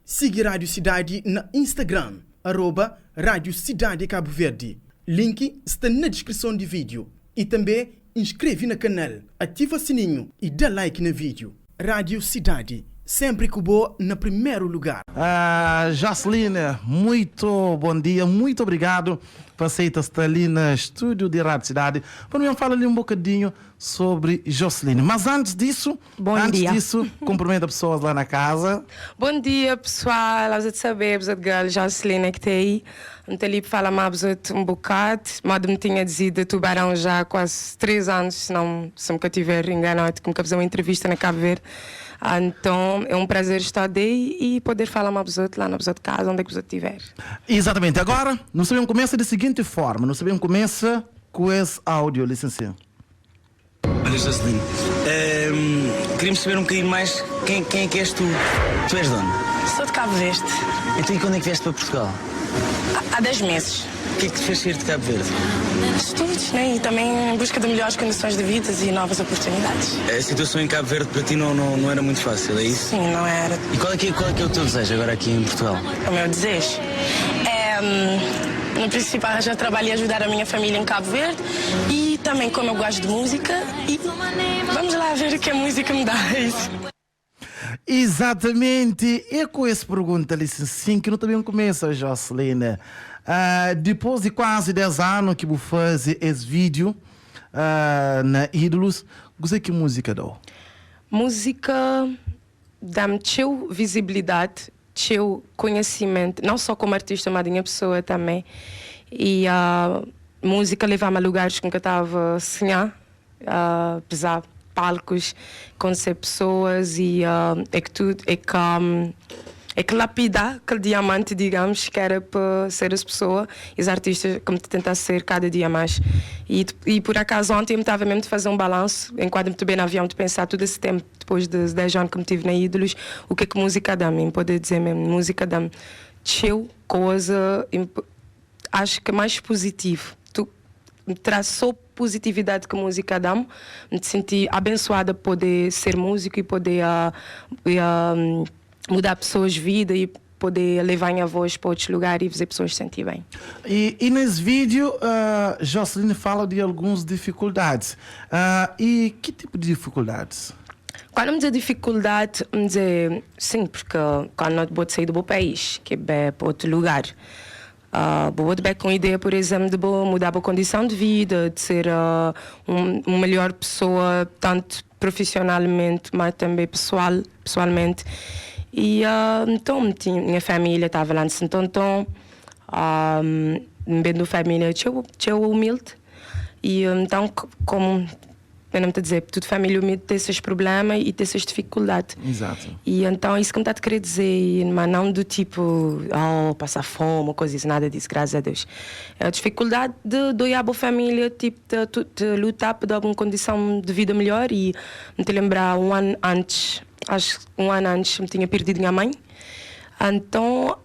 Sigi Rádio Sidadi na Instagram, arroba Rádio Sidadi Cabo Verde. Link sta na diskrison di vídeo. I tanbê inskreve na kanal, ativa sininhu i da like na vídeo. Rádio Sidadi, sénpri ku bo na primeru lugar. Josseline, muito bom dia, muito obrigado pa aceita sta li na estúdio di Rádio Cidade pa nu ben fala li um bocadinho sobre Josseline. Mas antes disso, Bom antes dia. disso, cumprimenta pessoas lá na casa. Bom dia pessoal, Aos de saber, pessoal de girl Josseline que tem aí. Não ali para falar mais um bocado, mas me tinha dizido Tubarão já há quase 3 anos, se não se nunca tiver enganado, que nunca fiz uma entrevista na Cabo Verde. Então é um prazer estar aí e poder falar mais lá na pessoa de casa, onde é que você estiver. Exatamente. Agora, nós sabemos começa da seguinte forma, nós sabemos começa com esse áudio, licenciado. Olha, Jocelyn, queríamos saber um bocadinho mais quem, quem é que és tu. Tu és de onde? Sou de Cabo Verde. Então e quando é que vieste para Portugal? Há 10 meses. O que é que te fez sair de Cabo Verde? Estudos, né? E também em busca de melhores condições de vida e novas oportunidades. A situação em Cabo Verde para ti não, não, não era muito fácil, é isso? Sim, não era. E qual é, que, qual é que é o teu desejo agora aqui em Portugal? O meu desejo é, no princípio, arranjar trabalho e ajudar a minha família em Cabo Verde. E também, como eu gosto de música, e vamos lá ver o que a música me dá. É isso. Exatamente. E com essa pergunta ali, sim, que não também começa, Jocelyn. Depois de quase 10 anos que você faz esse vídeo na Ídolos, você que música deu? Música dá-me teu visibilidade, teu conhecimento, não só como artista, mas minha pessoa também. E a música leva-me a lugares que nunca estava a sonhar, pisar palcos, conhecer pessoas e é que tudo é que é que lapidar aquele diamante, digamos, que era para ser as pessoas e os artistas como tentar ser cada dia mais. E por acaso ontem eu estava mesmo de fazer um balanço, enquanto me bem no avião, de pensar todo esse tempo, depois de 10 anos que me tive na Ídolos, o que é que música dá-me, poder dizer mesmo, música dá-me teu coisa, acho que é mais positivo. Tu me traz só positividade que a música dá-me, me senti abençoada por poder ser músico e poder mudar pessoas' vida e poder levar minha voz para outros lugares e fazer pessoas se sentir bem. E nesse vídeo, Jocelyn fala de algumas dificuldades. E que tipo de dificuldades? Quando me dizer dificuldade, me dizer sim, porque quando eu vou sair do meu país, que é para outro lugar, vou bem com ideia, por exemplo, de vou mudar a condição de vida, de ser uma melhor pessoa, tanto profissionalmente, mas também pessoalmente. E então, tinha, minha família estava lá em Santo Antão, bem família, tinha humilde. E então, como eu não me dizer, toda família humilde tem esses problemas e tem essas dificuldades. Exato. E então, isso que me está a querer dizer, mas não do tipo, oh, passar fome, coisa isso, nada disso, graças a Deus. É a dificuldade de olhar para a família, tipo, de lutar por dar uma condição de vida melhor. E me te lembrar, um ano antes, acho que um ano antes, me tinha perdido minha mãe. Então,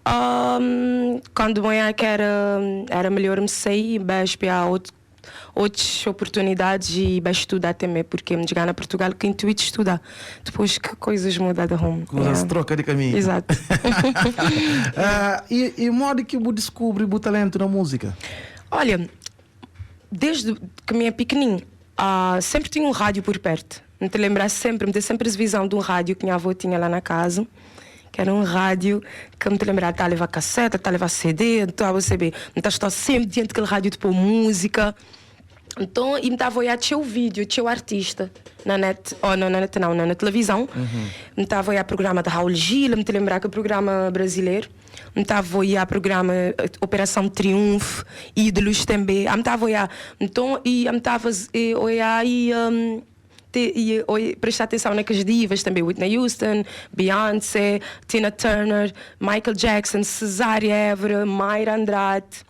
quando manhã que era melhor me sair, mas para outras oportunidades e vai estudar também, porque me chegar na Portugal que intuito estudar. Depois que coisas mudam de rumo. Coisas troca de caminho. Exato. E o modo que você descobre o talento na música? Olha, desde que me é pequenininho, sempre tinha um rádio por perto. Me te lembrar sempre, me ter sempre a visão de um rádio que minha avó tinha lá na casa, que era um rádio que me te lembrar, tá a levar cassete, tá a levar CD, então você vê, me tá estar sempre diante daquele rádio de pôr música. Então, e me estava a olhar tinha o vídeo, tinha o artista na net, ou não, na net não, na televisão. Me estava a olhar programa da Raul Gil, me te lembrar que o programa brasileiro. Me estava a olhar programa Operação Triunfo, Ídolos também. Me estava a olhar. Então, e me estava a olhar e, e prestar atenção naquelas divas também, Whitney Houston, Beyoncé, Tina Turner, Michael Jackson, Cesária Évora, Mayra Andrade,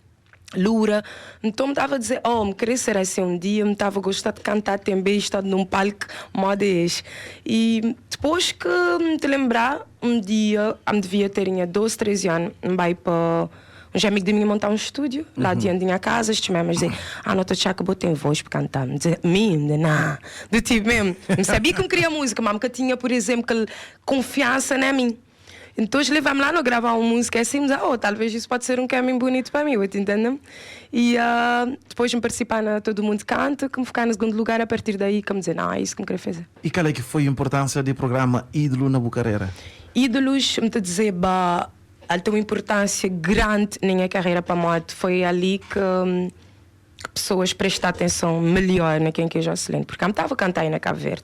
Lura. Então me estava a dizer, oh, me queria ser assim um dia, me estava a gostar de cantar também, estar num palco modo esse. E depois que me te lembrar, um dia, eu me devia ter 12, 13 anos, me vai para uns amigos de mim montar um estúdio lá diante da minha casa, estes mesmo dizer, ah, não, já acabou, tem voz para cantar. Me dizer, mim, não. Do tipo mesmo, não sabia que eu queria música, mas nunca tinha, por exemplo, aquela confiança na mim. Então eles levam-me lá, não gravar uma música assim, mas, oh, talvez isso pode ser um caminho bonito para mim, vou te entender? E depois me participar na Todo Mundo Canta, que me ficar no segundo lugar, a partir daí que me dizer, não, é isso que me queria fazer. E qual é que foi a importância do programa Ídolo na boa carreira? Ídolos, me te dizer, bah, ele tem uma importância grande na minha carreira para a moto. Foi ali que pessoas prestam atenção melhor na quem que é Jocelyn, porque eu estava a cantar aí na Cabo Verde.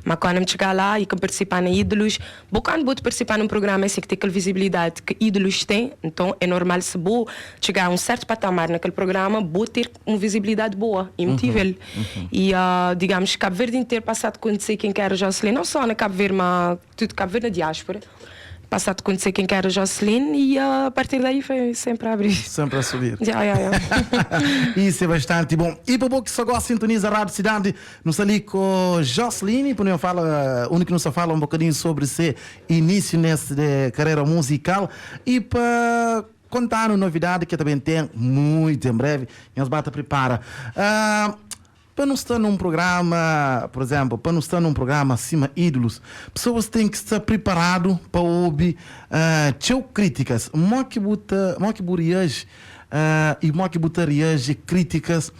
Mas quando me chegar lá e que participar na Ídolos, bom, quando vou participar num programa assim que tem aquela visibilidade que Ídolos tem, então é normal se vou chegar a um certo patamar naquele programa, vou ter uma visibilidade boa, impossível. E, digamos, Cabo Verde inteiro passado a conhecer quem que era Jocelyn, não só na Cabo Verde, mas tudo Cabo Verde na diáspora. Passado a conhecer quem que era Jocelyn e a partir daí foi sempre a abrir. Sempre a subir. Já. Isso é bastante bom. E para o que só gosta sintoniza a Rádio Cidade, nos ali com Jocelyn, por não fala, o único que nos fala um bocadinho sobre esse início nessa de carreira musical e para contar uma novidade que também tem muito em breve, e as bata prepara. Para não estar num programa, por exemplo, para não estar num programa acima ídolos, pessoas têm que estar preparado para ouvir teu críticas. Mo que buta, mo que reage e mo que buta reage críticas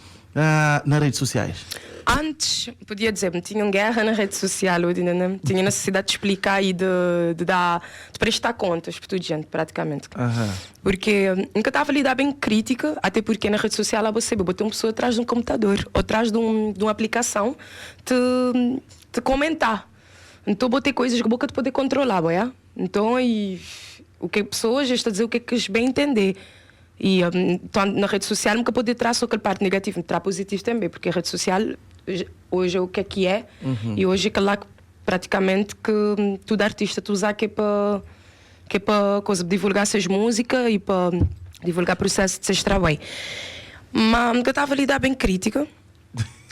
nas redes sociais. Antes, podia dizer, tinha uma guerra na rede social, eu ainda não tinha necessidade de explicar e de prestar contas para toda gente, praticamente. Porque nunca estava a lidar bem crítica, até porque na rede social você botar uma pessoa atrás de um computador ou atrás de uma aplicação te comentar. Então botei coisas que boca te poder controlar, boia? Então, e o que pessoas está a dizer o que é que bem entender. E então, na rede social nunca poder trazer só aquela parte negativa, traz positivo também, porque a rede social hoje é o que é, e hoje é aquela lá que praticamente que todo artista tu usa que é para coisa divulgar suas músicas e para divulgar processo de seus trabalho. Mas nunca estava a lidar bem crítica.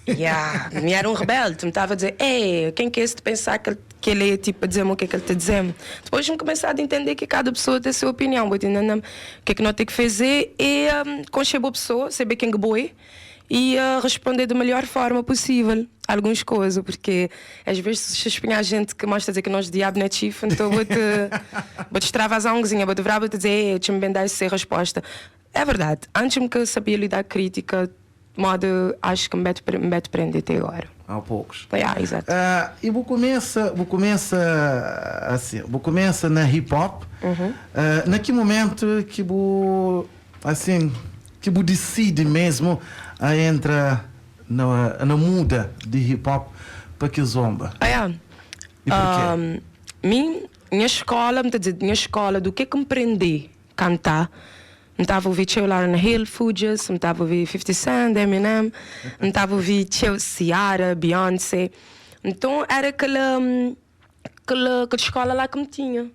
Yeah, me era um rebelde, me estava a dizer, ei, quem que é esse de pensar que ele é tipo a dizer-me o que é que ele está dizendo? Depois me começar a entender que cada pessoa tem a sua opinião, vou entendendo o que é que não tem que fazer é conhecer a pessoa, saber quem que boa e responder da melhor forma possível algumas coisas, porque às vezes se espinha a gente que mostra dizer que nós diabo não é chifre, então vou-te extravasar um cozinha, vou-te virar, vou-te dizer, ei, deixa-me bem dar essa resposta. É verdade, antes me que sabia lidar crítica, de modo acho que me mete prender até agora. Há poucos. Yeah, exato. E vou começa assim, vou começa na hip hop. Na que momento que vou assim, que vou decide mesmo a entrar na muda de hip hop para que zomba? Ah, yeah. E porquê? Um, minha escola, me dizer, minha escola, do que que me aprendi a cantar, me estava a ouvir txeu Lauryn Hill, Fugees, me estava a ouvir 50 Cent, Eminem, me estava a ouvir txeu Ciara, Beyoncé. Então era aquela escola lá que me tinha.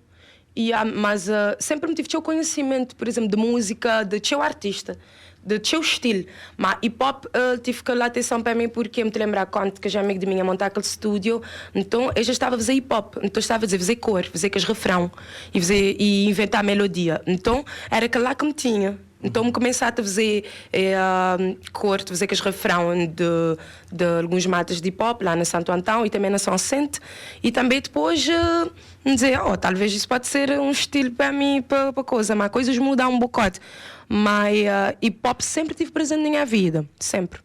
E, mas sempre me tive txeu conhecimento, por exemplo, de música, de txeu artista, de txeu estilo. Mas hip hop tive que dar atenção para mim porque me te lembrar quando que já amigo de minha montar aquele estúdio, então eu já estava a fazer hip hop, então estava a dizer fazer cor, fazer aqueles refrão e, fazer, e inventar melodia. Então era aquele lá que me tinha. Então me começar a fazer cor, fazer aqueles refrão de alguns matas de hip hop lá na Santo Antão e também na São Vicente. E também depois me dizer, oh, talvez isso pode ser um estilo para mim, para coisa, mas coisas mudam um bocado. Mas hip hop sempre tive presente na minha vida, sempre.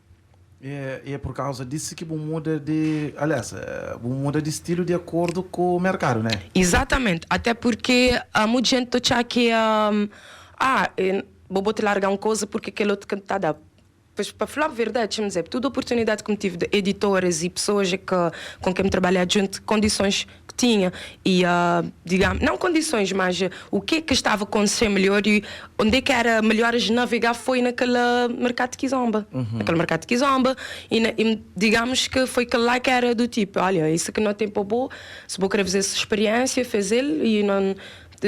E é por causa disso que muda de. Aliás, muda de estilo de acordo com o mercado, né? Exatamente. Até porque há muita gente que acha que. Vou te largar uma coisa porque aquele outro canto está a dar. Pois, para falar a verdade, deixa-me dizer, toda a oportunidade que me tive de editoras e pessoas com quem me trabalhar junto, condições que tinha e, digamos, não condições, mas o que é que estava a acontecer melhor e onde é que era melhor navegar foi naquele mercado de Kizomba. Naquele mercado de Kizomba e, digamos que foi aquele lá que era do tipo, olha, isso que não tem para bom, se vou querer fazer essa experiência, fez ele e não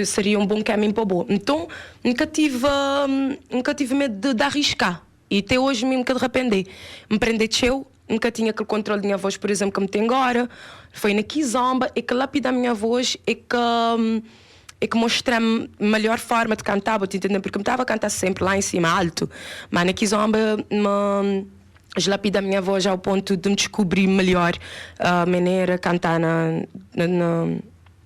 seria um bom caminho para o bom. Então, nunca tive medo de arriscar. E até hoje mesmo que de arrepender. Me prender txeu, nunca tinha aquele controle de minha voz, por exemplo, que me tem agora. Foi na Kizomba e que lapida a minha voz e que mostra-me a melhor forma de cantar, vou te entender, porque me estava a cantar sempre lá em cima, alto. Mas na Kizomba me lapida a minha voz ao ponto de me descobrir melhor a maneira de cantar na, na, na.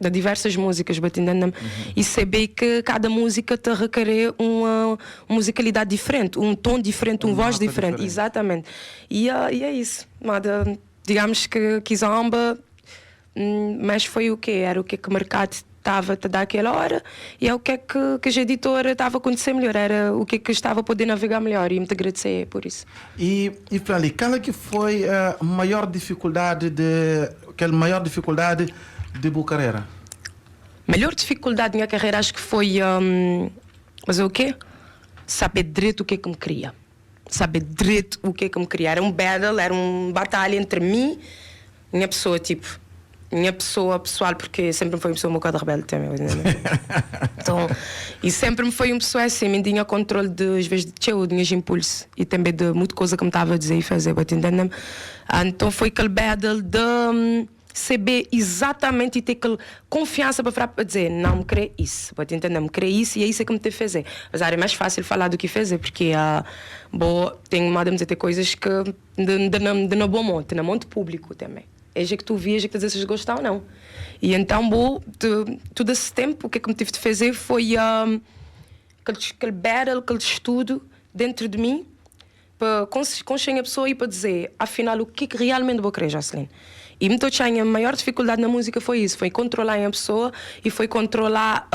De diversas músicas, ba ta intende-m? E saber que cada música ta requerer uma musicalidade diferente, um tom diferente, um voz nota diferente. diferente. Exatamente. E, e é isso. Moda, digamos que Kizomba, mas foi o quê? Era o que que o mercado estava a dar aquela hora e é o que é que a editora estava a acontecer melhor, era o que é que estava a poder navegar melhor e me te agradecer por isso. E Fali, qual é que foi a maior dificuldade de aquela maior dificuldade de boa carreira? Melhor dificuldade da minha carreira acho que foi, mas é o quê? Saber direito o que é que me queria. Saber direito o que é que me queria. Era um battle, era uma batalha entre mim, minha pessoa, tipo, minha pessoa pessoal, porque sempre me foi uma pessoa um bocado rebelde também. Né? Então, e sempre me foi uma pessoa assim, me tinha controle de, às vezes, de teu, de meus impulsos e também de muita coisa que me estava a dizer e fazer, but entendem? Então foi aquele battle de saber exatamente e ter aquela confiança para falar, para dizer, não me crê isso, pode entender, me crê isso e é isso que me tem que fazer. Mas era mais fácil falar do que fazer, porque bom, tenho uma de ter coisas que de no bom monte, no monte público também. É já que tu vias, é que tu dizes se gostar ou não. E então, bom, todo esse tempo, o que é que me tive de fazer foi aquele battle, aquele estudo dentro de mim, para consciência a pessoa e para dizer, afinal, o que é que realmente vou querer, Jocelyn. E me a maior dificuldade na música foi isso, foi controlar a pessoa e foi controlar,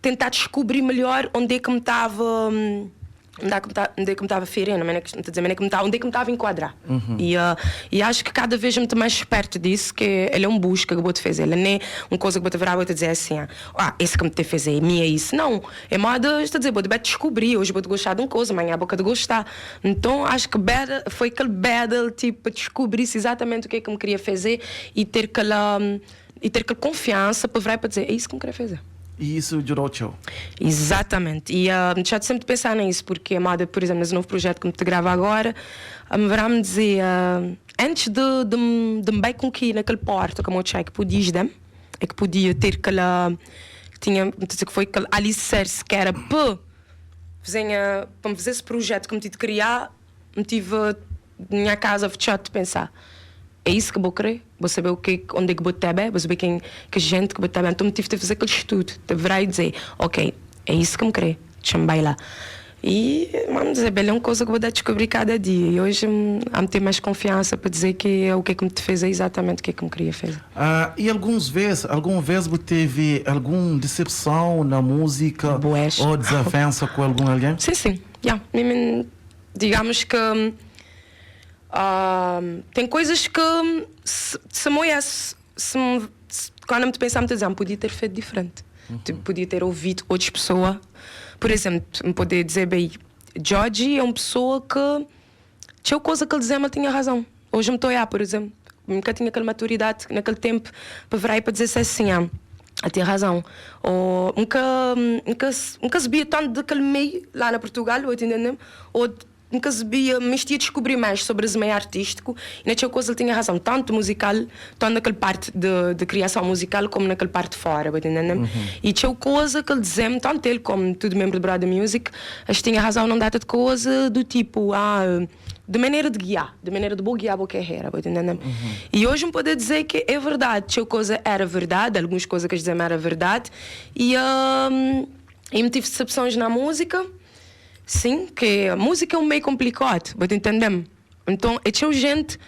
tentar descobrir melhor onde é que me estava, onde é que me estava ferindo, onde é que me estava, onde é que me estava a enquadrar. E acho que cada vez me estou mais perto disso, que ele é um busca que vou te fazer, ele nem é uma coisa que vou te virar, vou te dizer assim, ah, esse que me te fazer, é minha isso. Não, é moda, estou a dizer, vou te descobrir, hoje vou te gostar de uma coisa, amanhã vou te gostar. Então acho que battle, foi aquele battle, tipo, descobrir exatamente o que é que me queria fazer e ter aquela confiança para virar e para dizer, é isso que me queria fazer. E isso durou teu? Exatamente. E já sempre de pensar nisso, porque a moda, por exemplo, nesse novo projeto que me te grava agora, a me verá me dizer, antes de me bem com que naquele porto, como eu tinha que podia dar, é que podia ter aquela, tinha, dizer que foi aquele alicerce que era para fazer, para me fazer esse projeto que me tive de criar, me tive na minha casa fechado de pensar. É isso que vou querer, vou saber o que, onde é que vou estar bem, vou saber quem, que gente que vou estar bem. Então me tive de fazer aquele estudo, de virar e dizer, ok, é isso que me querer, deixa-me bailar. E vamos dizer, bem, é uma coisa que vou dar a descobrir cada dia. E hoje há me ter mais confiança para dizer que é o que é que me fez é exatamente o que é que me queria fazer. E alguns vezes, alguma vez você teve alguma decepção na música Bués. ou desavença com algum alguém? Sim, sim. Yeah. Digamos que tem coisas que se me olhasse, se me, se, quando me pensar, me dizer, podia ter feito diferente. Tipo, podia ter ouvido outras pessoas. Por exemplo, me poder dizer, bem, Georgie é uma pessoa que tinha coisa que ele dizia, mas tinha razão. Hoje me estou a olhar, por exemplo. Nunca tinha aquela maturidade naquele tempo para virar e para dizer assim, ah, tinha razão. Ou nunca sabia tanto daquele meio lá na Portugal, ou entendendo? Ou nunca sabia, mas tinha de descobrir mais sobre esse meio artístico e naquela coisa ele tinha razão, tanto musical, tanto naquela parte de criação musical como naquela parte fora, entendendo? E tinha coisa que ele dizia, tanto ele como todo membro do Brother Music, acho que tinha razão num data de coisa do tipo, de maneira de guiar, de maneira de boa guiar a boa carreira, entendendo? E hoje me poder dizer que é verdade, tinha coisa era verdade, algumas coisas que eles diziam era verdade, e me tive decepções na música. Sim, que a música é um meio complicado, vou te entender. Então, é tinha gente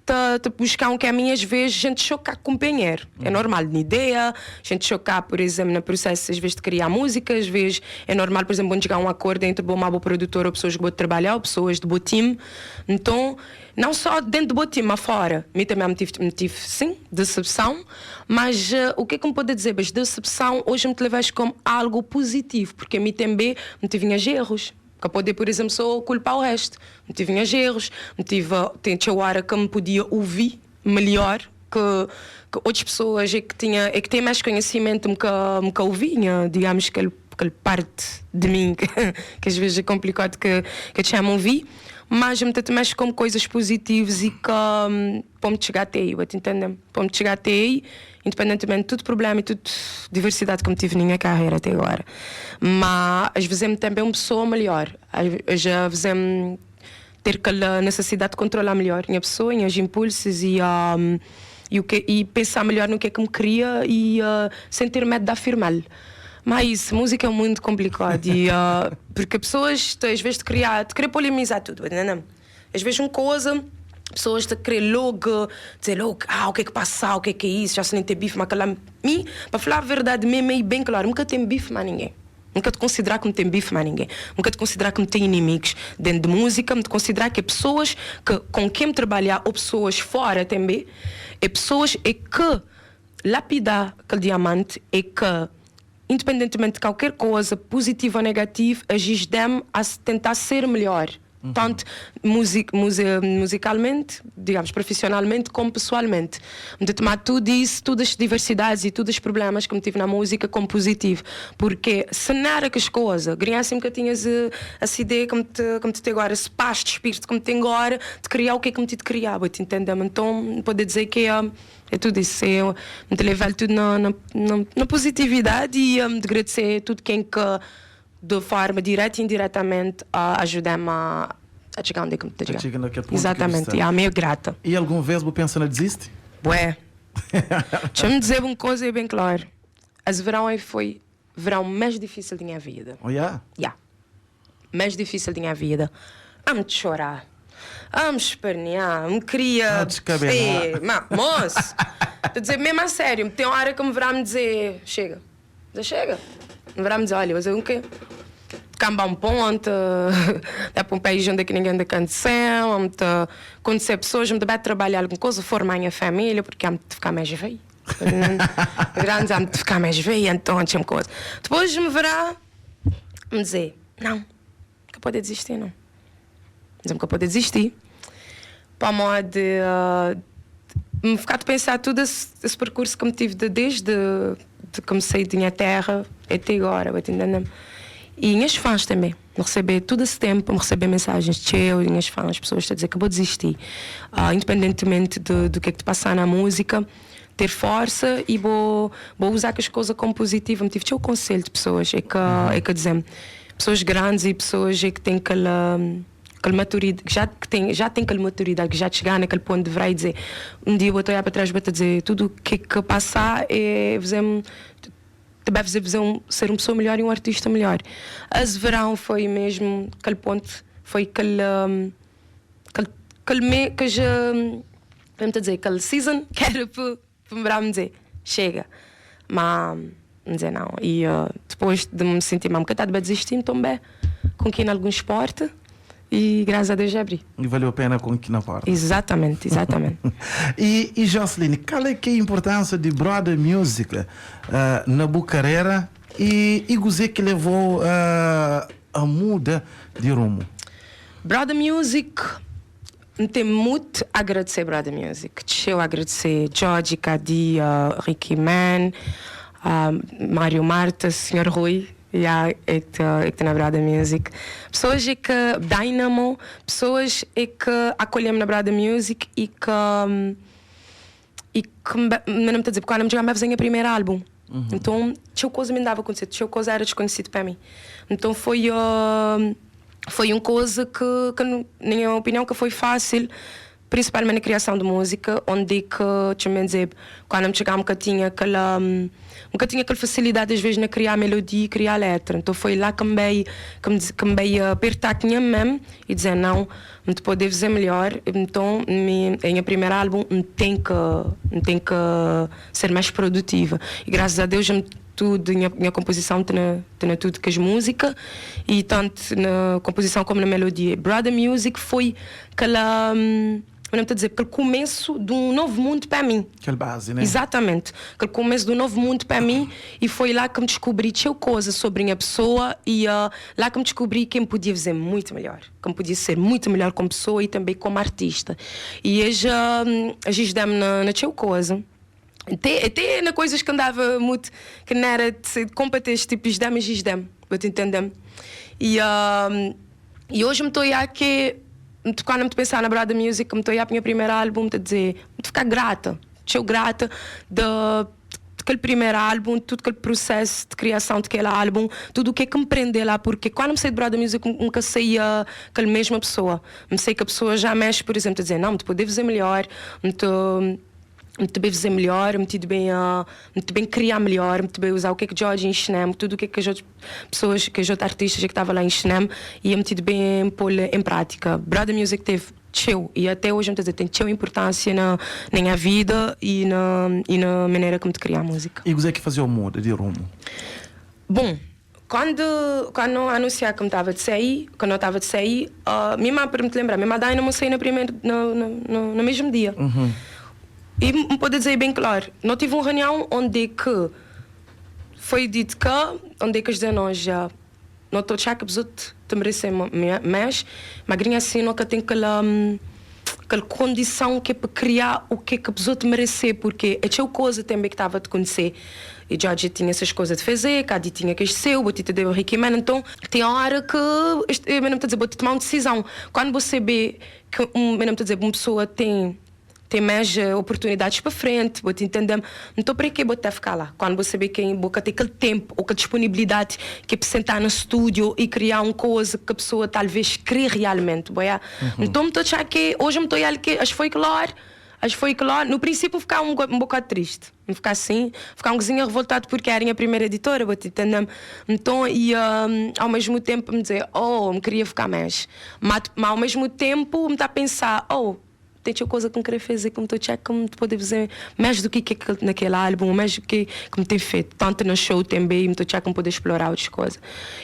te buscar um caminho, às vezes, gente chocar com o companheiro. É normal, de ideia, gente chocar, por exemplo, no processo, às vezes, de criar música, às vezes é normal, por exemplo, chegar a um acordo entre bom ou produtor ou pessoas que vão trabalhar, ou pessoas de bom time. Então, não só dentro do bom time, mas fora. Me também me tive, sim, decepção, mas o que é que me pode dizer? Mas decepção, hoje me te levas como algo positivo, porque a mim também me tive erros. Que eu poder, por exemplo, só culpar o resto. Me tive erros, me tive, tinha hora que me podia ouvir melhor que outras pessoas é que tinha, é que têm mais conhecimento me que ouvinha, digamos que aquele parte de mim que às vezes é complicado que te chamam ouvir, mas me tento mais como coisas positivas e que para me chegar até aí, vou-te entender? Para me chegar até aí, independentemente de tudo problema e tudo diversidade que me tive na minha carreira até agora. Mas às vezes é também uma pessoa melhor. Às vezes é ter aquela necessidade de controlar melhor a minha pessoa, os impulsos. E o que e pensar melhor no que é que me queria e sem ter medo de afirmá-lo. Mas isso, música é muito complicado e, porque pessoas, às vezes, de criar, de querer polemizar tudo, não? Às vezes uma coisa, pessoas de querer logo dizer logo, ah, o que é que passa, o que é isso, já se nem tem bife, mas aquela mim, para falar a verdade mesmo e bem claro, nunca tem bife mais ninguém. Nunca te considerar que me tem bife mais ninguém. Nunca te considerar que me tem inimigos dentro de música. Me te considerar que é pessoas que, com quem me trabalhar ou pessoas fora também, é pessoas é que lapidar aquele diamante é que, independentemente de qualquer coisa, positiva ou negativa, agis-me a tentar ser melhor. Tanto musicalmente, digamos, profissionalmente, como pessoalmente. De tomar tudo isso, todas as diversidades e todos os problemas que me tive na música como positivo. Porque se não era que as coisas, ganhasse que eu tinha essa ideia como te, como te tenho agora, esse paz de espírito como tenho agora, de criar o que é que me tive de criar, te entender? Então, poder dizer que é tudo isso. Eu me levar tudo na positividade e de agradecer tudo quem que de forma direta e indiretamente a ajudar-me a chegar onde é que me chegar. Chega naquele ponto que Exatamente, está. e a meio grata. E alguma vez você pensa na desiste? Bué. Deixa-me dizer uma coisa bem claro. Esse verão aí foi verão mais difícil da minha vida. Oh, yeah? Yeah. Mais difícil da minha vida. Amo de chorar. Amo espernear. Me queria. Ah, descabelar. Ei, ma, moço. Estou a dizer mesmo a sério. Tem hora que me verá me dizer: chega. Já chega. Me verá me dizer: olha, mas eu o quê? Camba um ponto, dá para um país onde é que ninguém anda canção, onde conhecer pessoas, me dá trabalhar alguma coisa, formar a minha família, porque há de ficar mais velho. Grande, há de ficar mais velho, então, tinha coisa. Depois me verá me dizer: não, que pode desistir, não. Dizer-me que pode desistir. Para modo de me ficar a pensar todo esse percurso que me tive desde de comecei de minha terra até agora, vai entendendo? E minhas fãs também. Me receber todo esse tempo, me receber mensagens de eu, minhas fãs, pessoas a dizer que eu vou desistir. Independentemente do que é que te passar na música, ter força e vou usar as coisas como positiva. Me tive o conselho de pessoas, é que dizem, pessoas grandes e pessoas é que têm aquela maturidade, que já, que tem, já têm aquela maturidade, que já chegar naquele ponto de virar e dizer, um dia vou olhar para trás e vou te dizer, tudo o que é que passar é fazer-me, te vai fazer ser uma pessoa melhor e um artista melhor. Esse verão foi mesmo aquele ponto, foi aquele, aquele, aquele me, que já, vamos dizer, aquele season que era para me dizer, chega. Mas, me dizer não. E depois de me sentir mal, um bocado de desistir, então bem, com quem em algum esporte e graças a Deus já abri. E valeu a pena com que na porta. Exatamente, exatamente. E Josseline, qual é que é a importância de Brother Music na Bucarera e o que levou a muda de rumo? Brother Music, me tem muito a agradecer Brother Music. Deixa eu agradecer George, Cadi, Ricky Man, Mário Marta, Sr. Rui, yeah, é que na Brother Music. Pessoas é que Dynamo, pessoas é que acolhem na Brother Music e que e que me, não me dizer, porque quando me chegava a fazer o primeiro álbum. Então, tinha coisa me dava a acontecer, tinha coisa era desconhecido para mim. Então foi uma coisa que, na minha opinião, que foi fácil, principalmente na criação de música, onde que, deixa-me dizer, quando me chegava, nunca tinha aquela, nunca tinha aquela facilidade às vezes na criar melodia e criar letra. Então foi lá que me veio, que me veio apertar a minha mesmo e dizer não, me pode fazer melhor. Então, em primeiro álbum, me tem que ser mais produtiva. E graças a Deus, me tudo, minha composição tem tudo que é música, e tanto na composição como na melodia. Brother Music foi aquela, não estou a dizer, aquele começo de um novo mundo para mim. Aquela base, né? Exatamente. Aquele começo de um novo mundo para mim, e foi lá que me descobri tinha coisa sobre a minha pessoa, e lá que me descobri que me podia fazer muito melhor, que me podia ser muito melhor como pessoa e também como artista. E hoje, a gente dá-me na tinha coisa. Até na coisas que andava muito, que não era de combater este tipo de dama, giz dama, vou te entender. E hoje me estou a que, quando me pensar na Brother Music, me estou a meu primeiro álbum, a dizer, me ficar grata, estou grata de aquele primeiro álbum, tudo aquele processo de criação daquele álbum, tudo o que é que me prendeu lá, porque quando me saí de Brother Music, nunca saía aquela mesma pessoa. Me sei que a pessoa já mexe, por exemplo, a dizer, não, me poder fazer melhor, me tô... M-te bem fazer melhor, m-te bem, m-te bem criar melhor, m-te bem usar o que é que Jorge ensinou-me, tudo o que é que as outras pessoas, que as outras artistas que estavam lá ensinou-me e m-te bem pôr em prática. Brother Music teve txeu e até hoje, m-te dizer, tem txeu importância na minha vida e na maneira como te criar música. E você que fazia o muda de rumo? Bom, quando anunciar que me estava de sair, quando eu estava de sair, minha mãe, para me te lembrar, minha mãe não me saí no, primeiro, no, no, no, no mesmo dia. E me pode dizer bem claro, não tive uma reunião onde é que foi dito que, onde é que dizer nós já não estou a que te merecem mais, mas assim nunca tem aquela condição que é para criar o que é que a pessoa te merecer, porque é coisa também que estava a te acontecer. E Jorge tinha essas coisas de fazer, cada tinha que ser, o Botita deu o Ricky Man, então tem hora que, eu não estou a dizer, vou tomar uma decisão. Quando você vê que, eu não estou a dizer, uma pessoa tem mais oportunidades para frente, vou te entender. Então, para que vou até ficar lá? Quando você vê que boca tem aquele tempo ou aquela disponibilidade que é para sentar no estúdio e criar uma coisa que a pessoa talvez crê realmente, boia? Então, me estou a achar que hoje me estou a que acho que foi claro, acho que foi claro. No princípio, ficar um bocado triste, ficar assim, ficar um cozinho revoltado porque era a minha primeira editora, vou te entender. Então, e ao mesmo tempo me dizer, oh, me queria ficar mais. Mas ao mesmo tempo me está a pensar, oh, tem coisa que me queria fazer, como estou a como poder fazer mais do que naquele álbum, mais do que me tem feito, tanto no show também, me estou a como poder explorar outras coisas.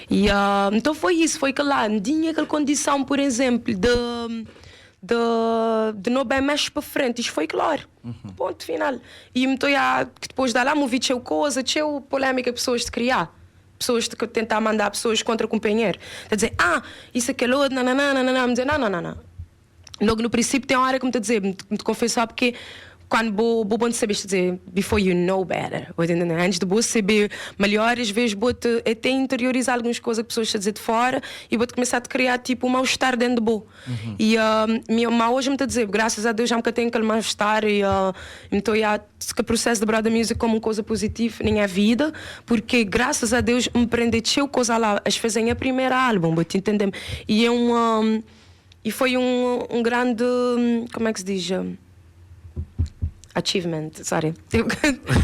E então foi isso, foi que lá, tinha aquela condição, por exemplo, de não bem mais para frente, isso foi claro. Ponto final. E me estou a que depois da lá, movi tinha coisa, tinha polêmica pessoas de criar pessoas de tentar mandar pessoas contra o companheiro. A dizer, ah, isso, aquilo, outro, não, não, não, não, não, dizer, não, não, não, não. Logo no princípio tem uma hora que me te dizer, me te confessar, porque quando vou bom de saber, dizer, before you know better, antes de você saber melhor, às vezes vou te até interiorizar algumas coisas que pessoas estão a dizer de fora e vou-te começar a te criar tipo um mal-estar dentro de bo. E minha má hoje me está a dizer, graças a Deus já me tenho aquele mal-estar e então já que o processo de Brother Music como uma coisa positiva na minha vida, porque graças a Deus me prende cheio coisa lá, as fazem a primeira álbum, vou te entender. E é um e foi um grande, como é que se diz? Achievement, sorry. Tipo,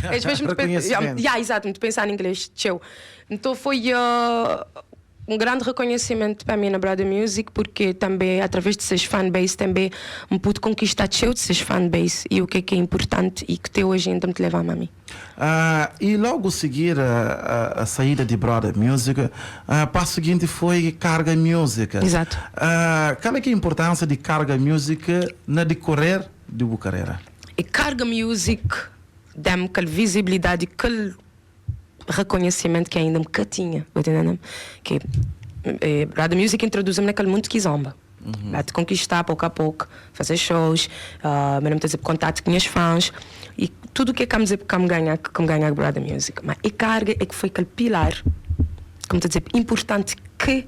às vezes me Reconhecimento. Yeah, exato, me pensar em inglês, tchau. Então foi um grande reconhecimento para mim na Brother Music, porque também através de seus fanbase também me pude conquistar cheio de seus fanbase e o que é importante e que até hoje ainda me leva a mim. E logo a seguir a saída de Brother Music, o passo seguinte foi Carga Music. Exato. Qual é que é a importância de Carga Music na decorrer de sua carreira? E Carga Music dá-me aquela visibilidade, aquele reconhecimento que ainda me tinha, entendendo? Que Brother Music introduz-me naquele mundo que zomba. Vai te conquistar pouco a pouco, fazer shows, mesmo dizer, contato com minhas fãs e tudo o que é que me dizer que me ganha, que me ganha a Brother Music. Mas a carga é que foi aquele pilar, como te dizer, importante que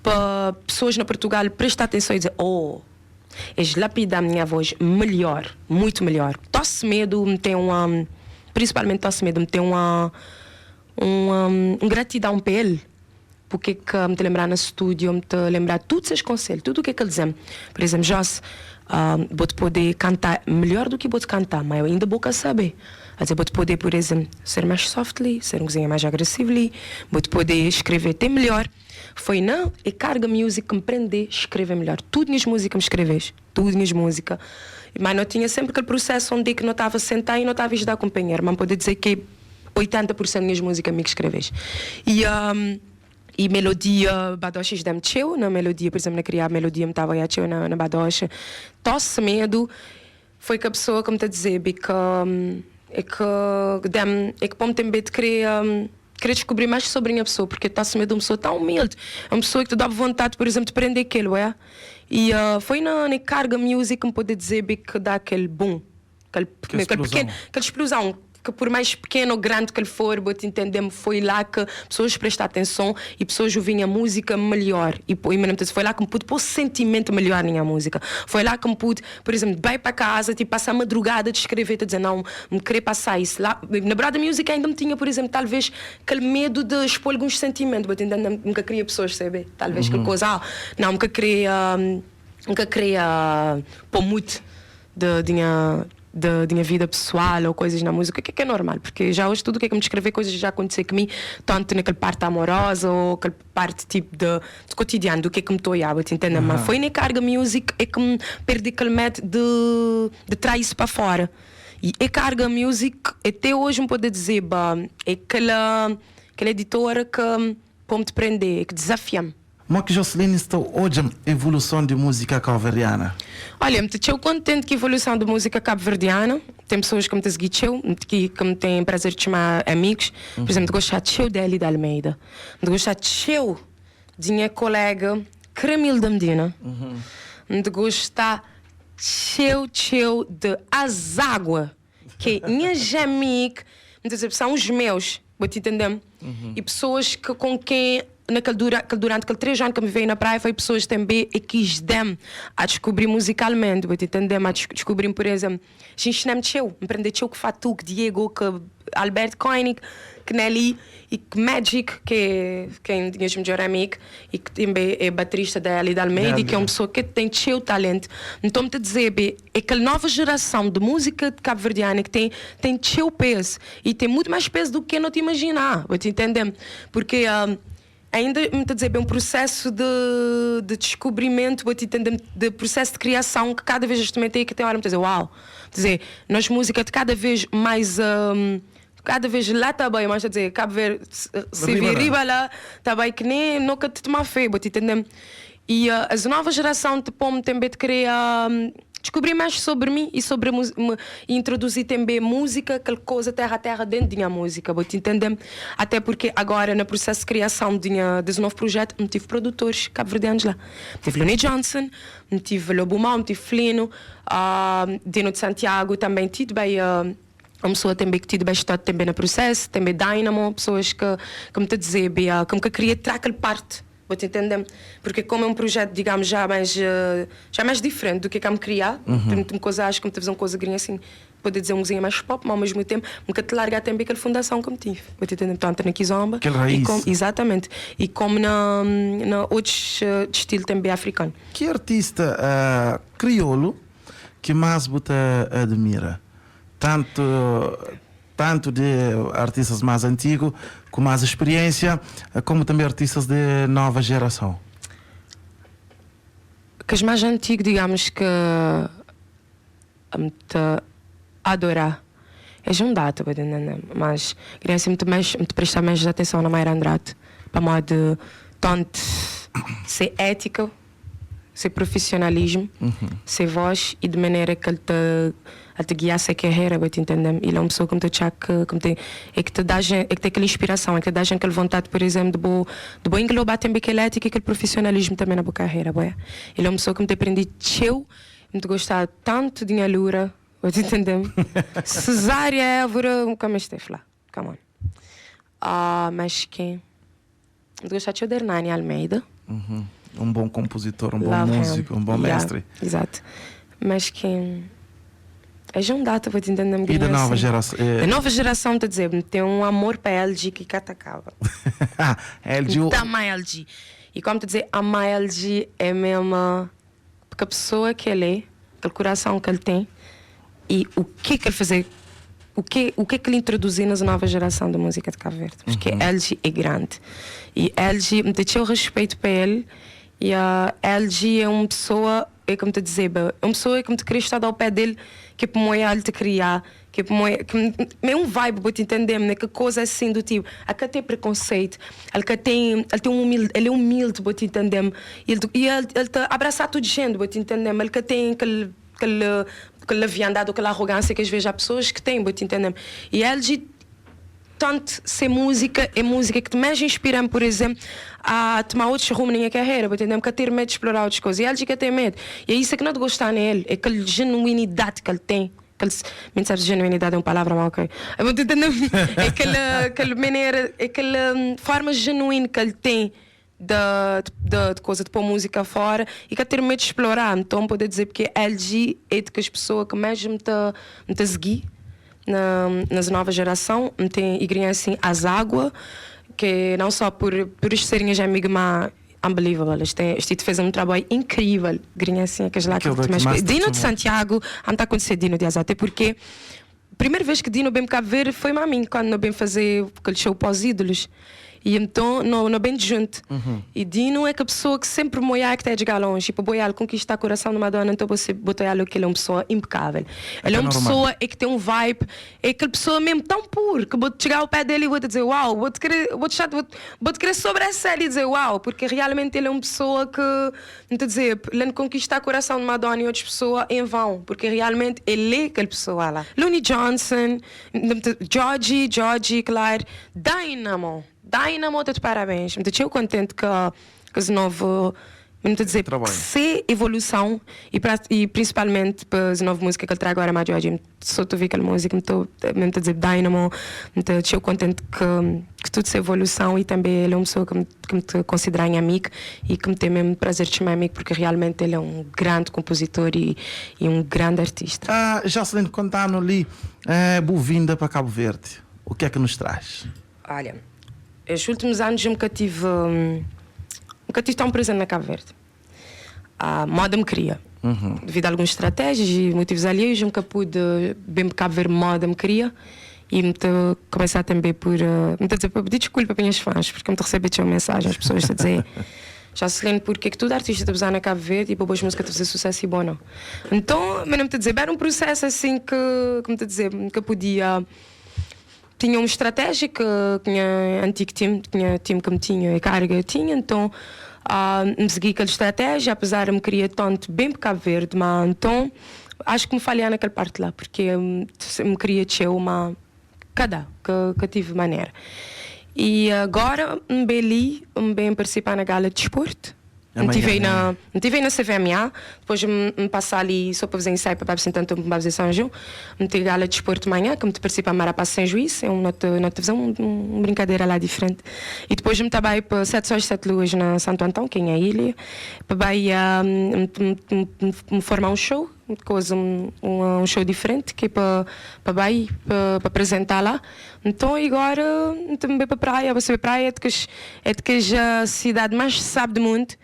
para pessoas na Portugal prestar atenção e dizer, oh, és lapidar a minha voz melhor, muito melhor. Tosse medo me tem uma, principalmente tosse medo me tem uma gratidão para ele. Porque que me te lembrar no estúdio, me te lembrar todos esses conselhos, tudo o que é que ele dizem. Por exemplo, Joss, vou-te poder cantar melhor do que vou-te cantar, mas eu ainda vou saber. Quer dizer, vou-te poder, por exemplo, ser mais softly, ser um cozinha mais agressively, vou-te poder escrever até melhor. Foi não, e Carga Music que me prender escrever melhor. Tudo minhas músicas me escreves, tudo minhas músicas. Mas não tinha sempre aquele processo onde que não estava a sentar e não estava a ajudar a companheiro. Mas poder dizer que 80% das minhas músicas me escreves. E melodia, Badocha dá-me tcheu, na melodia, por exemplo, na criar melodia, me estava a tcheu na Badocha. Tosse medo, foi que a pessoa, como te dizer, que, é que dá-me, é que para também de querer descobrir mais sobre a minha pessoa, porque tosse medo de uma pessoa tão humilde, é uma pessoa que te dá vontade, por exemplo, de prender aquilo, é? E foi na Carga Music que me pode dizer que dá aquele boom, Aquela aquele explosão. pequeno, aquela explosão. Que por mais pequeno ou grande que ele for, vou te entender, foi lá que pessoas prestam atenção e pessoas ouviam a música melhor. E mesmo foi lá que me pude pôr sentimento melhor na minha música. Foi lá que me pude, por exemplo, bem para casa, tipo, passar a madrugada de escrever, te dizer, não, me querer passar isso. Lá, na Brother Music ainda me tinha, por exemplo, talvez aquele medo de expor alguns sentimentos, vou te entender, nunca queria pessoas saber. Talvez aquela coisa, ah, não, nunca queria, nunca queria pôr muito de minha. De, de minha vida pessoal ou coisas na música, que é normal, porque já hoje tudo o que é que me descrever, coisas já aconteceu comigo, tanto naquela parte amorosa ou aquela parte tipo de cotidiano, do que é que me estou a te entender? Mas foi na Carga Music é que me perdi aquele medo de trazer isso para fora. E a Carga Music, até hoje me pode dizer, bah, é aquela editora que pode me prender, que desafia-me. Como é que Josseline está hoje a evolução de música cabo-verdiana? Olha, me estou contente que a evolução da música cabo-verdiana. Tem pessoas que me têm que me têm prazer de chamar amigos. Por exemplo, gosto de de Eli de Almeida. Gosto de minha colega Cremilda Medina. Gosto de de Azágua, que é minha amiga, são os meus, vou te entender? E pessoas que, com quem naquele durante aquele 3 anos que me veio na praia, foi pessoas também e quis dem a descobrir musicalmente, vou te entender? A descobrir, por exemplo, a gente não me aprender que Fatu, que Diego, que Albert Koenig, que Nelly e que Magic, que é quem tinha melhor amigo e que também é baterista da Eli da Almeida, e que é uma pessoa que tem cheio talento. Então, me te dizer, bem, é aquela nova geração de música de cabo-verdiana que tem cheio peso e tem muito mais peso do que não te imaginar, vou te entender? Porque ainda me te dizer, é um processo de descobrimento, vou te entender, de processo de criação que cada vez também tem que ter hora me dizer, uau, dizer, nós música de cada vez mais cada vez lá tá bem, mas a dizer, Cabo Verde, se vir riba lá, tá bem que nem nunca te tomar fé, vou te entender. E as nova geração te põe também de querer descobrir mais sobre mim e sobre e introduzir também música, aquela coisa terra a terra dentro da minha música, vou te entender. Até porque agora no processo de criação desse novo projeto, me tive produtores cabo-verdianos lá. Tive Lonnie Johnson, me tive Lobo Mau, me tive Flino, Dino de Santiago também, tive bem uma pessoa também que tive bastante também no processo, também Dynamo, pessoas que me te dizer, bem, que me queria trazer aquela parte. Vou te entender? Porque como é um projeto, digamos, já mais diferente do que eu me criar, tem muita coisa, acho que me fazer uma coisa grinha assim, poder dizer um cozinha mais pop, mas ao mesmo tempo, nunca te largar também aquela fundação que eu tive. Vou te entender? Tanto na Kizomba. Aquele raiz. E como, exatamente. E como na outros estilo também africano. Que artista crioulo que mais você admira? Tanto de artistas mais antigos, com mais experiência, como também artistas de nova geração. Que os mais antigos, digamos que me te adorar. É já um data, mas queria sempre mais, me prestar mais atenção na Mayra Andrade, para modo de tanto ser ética, ser profissionalismo, ser voz e de maneira que ele te guia a carreira, vou te entender. Ele é uma pessoa que me te que, que te, é que te dá, é que tem aquela inspiração, é que te dá aquela vontade, por exemplo, de bo englobar também aquela ética e aquele profissionalismo também na boa carreira, boia. Ele é uma pessoa que me te aprendi tcheu, me te gostar tanto de minha lura, vou te entender. Cesária Évora, como é que lá? Come on. Mas quem? Me gostar de Hernani Almeida. Um bom compositor, um bom Love him. músico, um bom mestre. Exato. Mas quem. É já um data, vou te entender. E da nova geração? Da nova geração, te dizer, tem um amor para LG que catacava. LG. Ama LG. E como te dizer, ama LG é mesmo. Porque a pessoa que ele é, aquele coração que ele tem e o que que ele fazer, o que que ele introduziu na nova geração da música de Cabo Verde. Porque LG é grande. E LG, me tem o respeito para ele. E a LG é uma pessoa, é como te dizer, é uma pessoa que me te queria estar ao pé dele, que é como ele te criar, que é como que é um vibe, vou te entender, né? Que coisa assim do tipo, ele tem preconceito, ele tem um humilde, ele é humilde, vou te entender, e ele te abraçar tudo gente, vou te entender, ele que tem aquele leviandade, aquela arrogância que às vezes há pessoas que têm, vou te entender. E LG tanto ser música, é música que te mais inspira, por exemplo, a tomar outros rumos na minha carreira, vou entender, porque ter medo de explorar outras coisas. E ele que tem medo. E é isso que não te gostar nele, é aquela genuinidade que ele tem. Aquele, me sabe, genuinidade é uma palavra mal, ok? Eu vou te entender, é aquela maneira, é aquela forma genuína que ele tem de coisa de pôr música fora e que ter medo de explorar. Então, poder dizer porque LG é de que as pessoas que mais me te seguir nas nova geração, me tem e assim as água, que não só por serem as amigas, mas Unbelievable, es ten, es ti fez um trabalho incrível. Grinha assim, aqueles lá que Aquele mais que mais te Dino de chamou. Santiago, não está acontecer Dino de Azar, até porque primeira vez que Dino bem Cabo Verde foi a mim, quando não bem fazer aquele show pós ídolos. E então, não bem de junto. E Dino é que a pessoa que sempre moia que está a chegar longe. Tipo, boiar conquistar o coração de uma dona, então você botou ela que ele é uma pessoa impecável. Ele é uma normal. pessoa é que tem um vibe, é aquela pessoa mesmo tão puro que vou chegar ao pé dele e vou te dizer uau, vou te querer, vou te, vou, vou te querer sobressair e dizer uau, porque realmente ele é uma pessoa que, não te dizer, ele não conquista o coração de uma dona e outra pessoa em vão, porque realmente ele é aquela pessoa lá. Looney Johnson, Georgie, Georgie, claro, Dynamo, Dynamo, te parabéns, me deixou contente que esse novo não te dizer, Trabalho. se evolução e, pra, e principalmente para a nova música que ele traz agora, mais hoje, só tu vi aquela música, me estou mesmo a dizer Dynamo, me estou contente que tudo se evolução e também ele é uma pessoa que me te considera em amigo e que me tem mesmo prazer de chamar amigo porque realmente ele é um grande compositor e um grande artista. Ah, Jocelyn, conta-nos ali, boa-vinda para Cabo Verde. O que é que nos traz? Olha, os últimos anos eu nunca tive, nunca tive tão presente na Cabo Verde. A moda me queria. Devido a algumas estratégias e motivos alheios, eu nunca pude bem Cabo Verde moda me queria. E me te começar também por. Me te dizer, por pedir desculpa para minhas fãs, porque eu me recebi uma mensagem, as pessoas a dizer. Jocelyn, porque é que todo artista te usar na Cabo Verde e para boas músicas te fazer sucesso e bom não. Então, mas não me te dizer, era um processo assim que, como te dizer, nunca podia tinha uma estratégia que tinha antigo time, tinha time que me tinha e carga tinha, então me segui aquela estratégia, apesar de me queria tanto bem para Cabo Verde, mas então acho que me falhei naquela parte lá, porque me queria ter uma cada que tive maneira. E agora me beli, me bem participar na gala de desporto. Me Amanhã, tive aí né? na, me tive aí na CVMA, depois me passar ali só para fazer ensaio para apresentar então para fazer São João. Me tive gala de desporto de manhã, que me participa Marapá sem juiz, é uma nota fazer uma brincadeira lá diferente. E depois me trabalho para Sete Sóis, Sete Luas na Santo Antão, que é a ilha, para me formar um show, coisa, um show diferente, que é para Bahia, para apresentar lá. Então agora também para a praia, você para praia é de que a cidade mais sabe do mundo.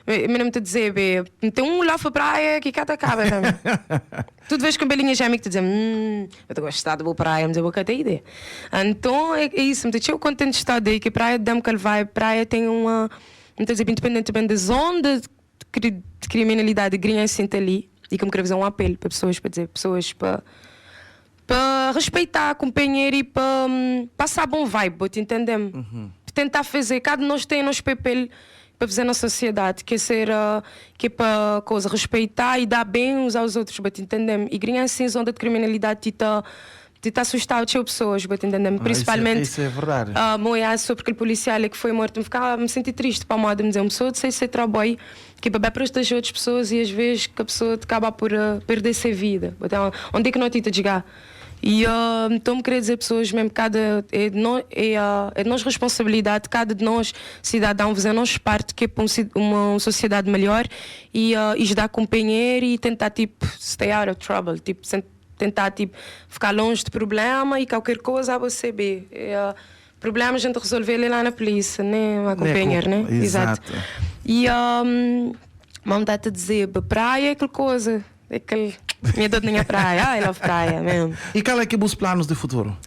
Mas não me te dizer, bê, tem um lá para praia que cá acaba também. Tu te vês com belinha gêmea que te dizem, eu estou a gostar de boa praia, mas eu vou ter ideia. Então é isso, me deixou contente de estar daí, que praia dá-me que ele vai, praia tem uma, não te dizer, independentemente da zona de criminalidade grinha sinta ali, e que me quero fazer um apelo para pessoas, para dizer, pessoas para respeitar companheiro e para passar bom vibe, te entender? Tentar fazer, cada nós tem nosso papel para fazer na sociedade, que é ser, que é para coisa, respeitar e dar bem uns aos outros, para te entender? E grinha assim, zona de criminalidade, te tá assustar as pessoas, para te entender? Principalmente, Isso é verdade. Moia sobre aquele policial que foi morto, me ficava, me senti triste para a moda, me dizer, uma pessoa de sei ser trabalho, que é para proteger outras pessoas e às vezes que a pessoa acaba por perder sua vida. Então, onde é que não te chegar? E então me queria dizer pessoas mesmo, cada é de nós, é de nós responsabilidade, cada de nós cidadão fazer a nossa parte que é para uma sociedade melhor e ajudar companheiro e tentar tipo stay out of trouble, tipo tentar tipo ficar longe de problema e qualquer coisa a você vê. Problema a gente resolver ele lá na polícia, né, a companheiro, né? Exato. E vontade de dizer, praia é aquela coisa, é aquele minha dor na praia, I love praia mesmo. E qual é que é os planos de futuro?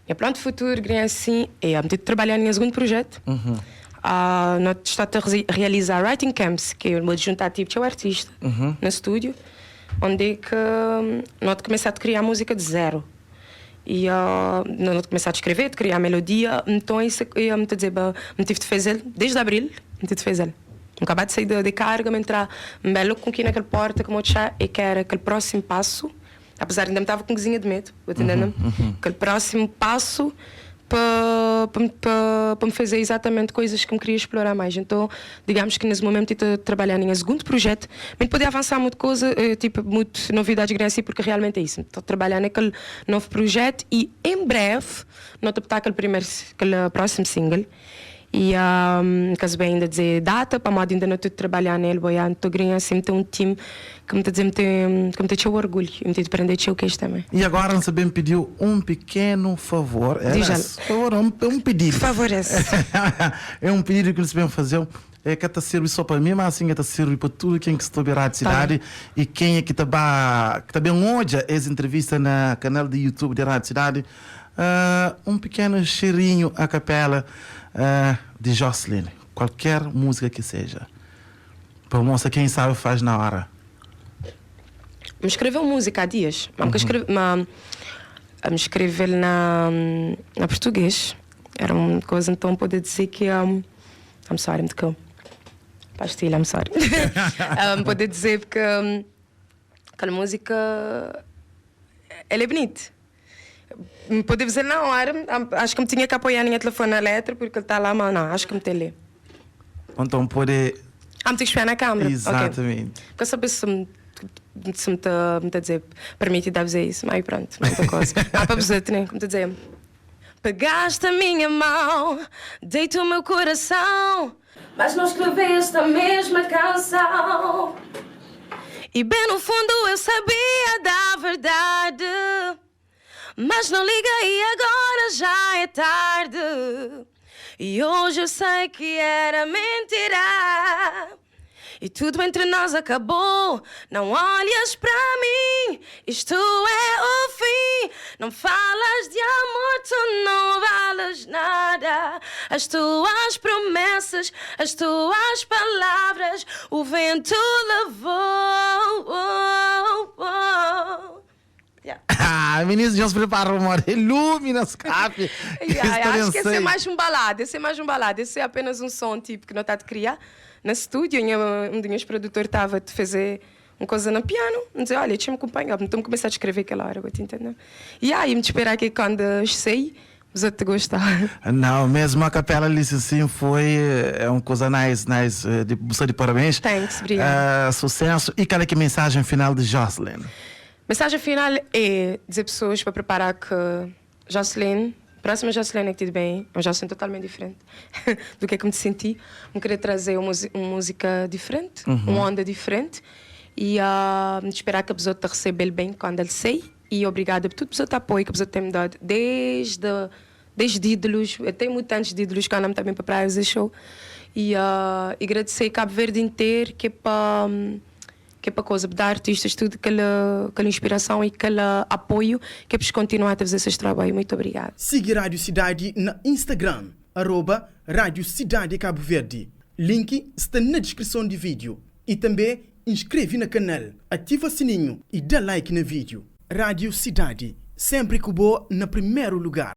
Meu plano de futuro, assim, é de trabalhar no segundo projeto. Nós está a realizar writing camps, que eu vou juntar tipo o artista no estúdio, onde é que nós começamos a criar música de zero. E nós começamos a escrever, a criar melodia. Então isso eu me dizer, me tive de fazer desde abril, me tive de fazer. Acabei de sair de carga, me entrar um belo com que naquela porta, como eu já e que era aquele próximo passo, apesar de ainda me estava com cozinha de medo, entendendo? Aquele próximo passo para me fazer exatamente coisas que me queria explorar mais. Então, digamos que nesse momento estou a trabalhar em um segundo projeto, mas poder avançar muito coisa, tipo, muito novidades grandes, porque realmente é isso. Estou a trabalhar naquele novo projeto e em breve, não estou a botar aquele primeiro, aquele próximo single. E um, caso bem ainda dizer data, pamodi ainda não estou a trabalhar nele, boia, estou grinha assim, tem um time que me está a dizer, que me tem orgulho, e me tem de aprender o que é também. E agora você bem pediu um pequeno favor. É, Diz lá. favor, um pedido. Favorece. É um pedido que eles bem fazer. É que está serve só para mim, mas assim está serve para tudo quem que está a cidade e quem é que está que tá bem hoje essa entrevista na canal de YouTube da Rádio Cidade. Um pequeno cheirinho a capela de Jocelyn, qualquer música que seja. Para mostrar quem sabe faz na hora. Me escreveu música há dias, mas me escreve, mas me escreveu na português. Era uma coisa, então poder dizer que I'm sorry, me tocou. Pastilha, I'm sorry. Poder dizer que aquela música ela é bonita. Poder dizer na hora, acho que me tinha que apoiar na telefone na letra porque ele está lá, mas não, acho que me tem ler. Então pode. Ah, me tenho que esperar na câmera. Exatamente. Ok. Porque saber se me tá, me tá a dizer, permite dar dizer isso, mas pronto, muita coisa. Ah, para dizer, né? Como te dizer. Pegaste a minha mão, deito o meu coração, mas não escreveste a mesma canção. E bem no fundo eu sabia da verdade, mas não liguei agora já é tarde. E hoje eu sei que era mentira. E tudo entre nós acabou. Não olhas para mim, isto é o fim. Não falas de amor, tu não vales nada. As tuas promessas, as tuas palavras, o vento levou. Yeah. Ah, ministro já se prepara, amor. Ilumina escape. Yeah, acho que esse é mais um balada, esse é mais um balada, esse é apenas um som tipo que não está de criar. No estúdio, um dos meus produtores estava a fazer uma coisa no piano, me dizia, olha, deixa-me acompanhar, então começar a escrever aquela hora, vou te entender. E aí, me esperar que quando eu sei, você te gostar. Não, mesmo a capela ali assim foi é uma coisa nice, nice, de parabéns. Thanks, obrigada. Sucesso. E qual é que é a mensagem final de Jocelyn? Mensagem final é dizer pessoas para preparar que Jocelyn, próxima Jocelyn é que tudo bem, é uma Jocelyn totalmente diferente do que é que me senti. Me querer trazer uma música diferente, uma onda diferente e esperar que a pessoa te receba bem quando ele sei. E obrigada por tudo o pessoa apoio que a pessoa tem me dado desde ídolos, eu tenho muito antes de ídolos que andam também para praia fazer show. E agradecer Cabo Verde inteiro que é para coisa, dar artistas tudo aquela inspiração e aquele apoio que é para continuar a fazer esse trabalho. Muito obrigada. Siga Rádio Cidade na Instagram, @RádioCidadeCaboVerde. Link está na descrição do vídeo. E também inscreve no canal, ativa o sininho e dá like no vídeo. Rádio Cidade, sempre que boa na primeiro lugar.